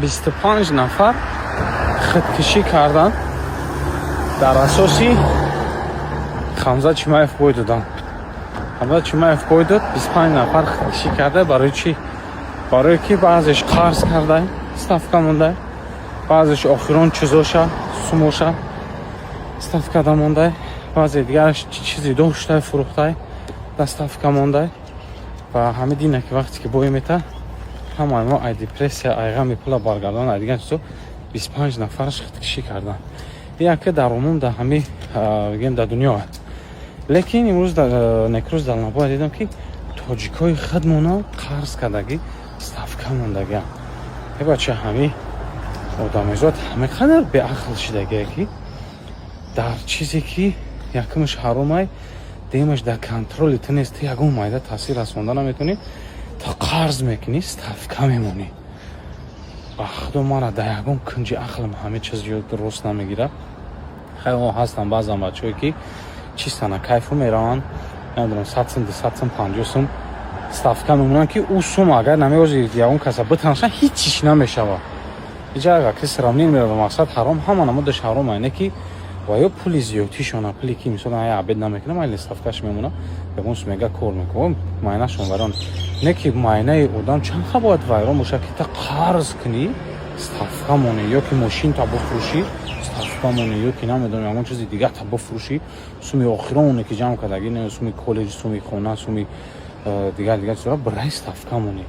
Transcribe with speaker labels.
Speaker 1: 25 нафар худкушӣ карданд, дар асоси Хамзат Чимаев бой доданд. Хамзат Чимаев бой дод, 25 нафар худкушӣ карда. Барои чӣ? Барое ки баъзеш қарз карда, ставка монда, баъзеш охирон чизоша, сумоша ставкада монда, баъзе дигараш чизе доштай, фурӯхтай, да ставка монда. Ва ҳами дина ки вақте ки бой мета, ҳамаи мо ай депрессия, ай ғами пула баргардон, ай дигар чизо 25 нафараш худкушӣ карданд. Яке дар умум дар ҳами бигем, дар дунё. Лекин имрӯз некрӯз дар Набоя дидам, ки тоҷикои худмона қарз кардагӣ, ставка мондагиам. Э, бача, ҳами одамизод ҳаме қадар беақл шидагие, ки дар чизе ки якумаш ҳаромай, дуюмаш дар контроли ту нест, ту ягон майда таъсир расонда наметавонӣ, то қарз мекунӣ, ставка мемонӣ. Ба Худо, мара дар ягон кунҷи ақлам ҳаме чиз рост намегирад. Хай, ҳастанд баъзан бачаҳое, ки чисто на кайфу мераванд, намедонам, 100 сум, 200 сум, 50 сум ставка мемонанд, ки ӯ сум агар намеози ягон каса битанша, ҳеҷ чиш намешавад. Иҷа агар ки сравнение мерава, мақсад, ҳаром ҳама намудаш ҳаром айне ки ва ё пули зиёдтишона, пуле ки, мисол, ай обед намекунам, ай ставкаш мемона, ягон сум мега кор мекунам, майнашон вайрон не, ки майнаи одам чанд ха бояд вайрон бошад, ки та қарз кунӣ, ставка монӣ, ё ки мошинта бифурӯшӣ, ставка монӣ, ё ки намедонам, ягон чизи дигарта бифурӯшӣ, суми охироне ки ҷамъ кардагӣ, суми коллеҷ, суми хона, суми дигар дигар чизора, бирай ставка монӣ.